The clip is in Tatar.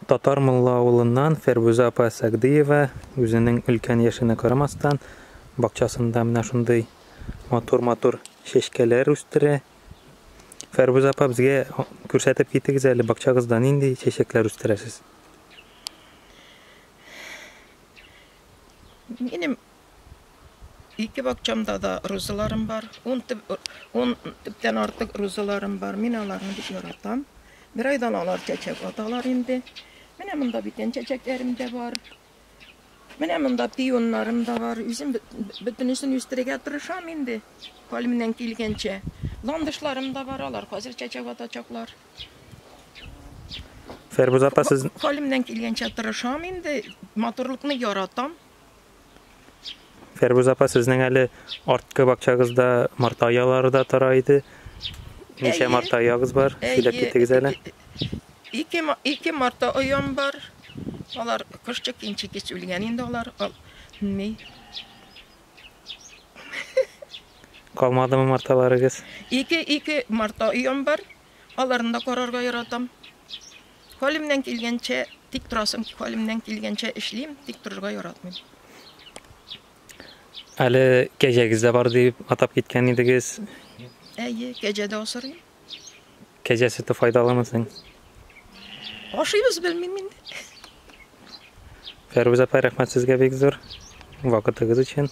Татар Мулла авылыннан Фәрвүзә апа Сәгдиева үзенең өлкән яшенә карамастан, бакчасында менә шундый матур-матур чәчкәләр үстерә. Фәрвүзә апа, безгә күрсәтеп китегез әле, бакчагызда нинди чәчәкләр үстерәсез? Минем ике бакчамда да розаларым бар. Ун төп, ун төптән артык розаларым бар. Мин аларны бик яратам. Бер айдан алар чәчәк аталар инде. Менә монда бүтән чәчәкләрем дә бар. Менә монда пионнарым да бар. Үзем бөтенесен үстерергә тырышам инде. Хәлемнән килгәнчә. Ландышларым да бар, алар хәзер чәчәк атачаклар. Фәрбүз апа, сез Хәлемнән килгәнчә тырышам инде. Матурлыкны яратам. Фәрбүз апа, сезнең әле арткы бакчагызда марта оялары да тора иде. Ничә марта оягыз бар? Сөйләп китегез әле. Ике марта оям бар. Алар кошчык инче кич үлгән инде алар. Ни? Калмадымы марталарыгыз? Ике марта оям бар. Аларны да карарга яратам. Хәлемнән килгәнчә тик торасым, хәлемнән килгәнчә эшлим, тик торырга яратмыйм. Әле кәҗәгез дә бар дип атап киткән идегез. Әйе, кәҗә дә асрыйм. Кәҗә сөте файдалымы соң? Ашыйбыз, белмим инде. Фәрүзә апа, рәхмәт сезгә бик зур вакытыгыз өчен.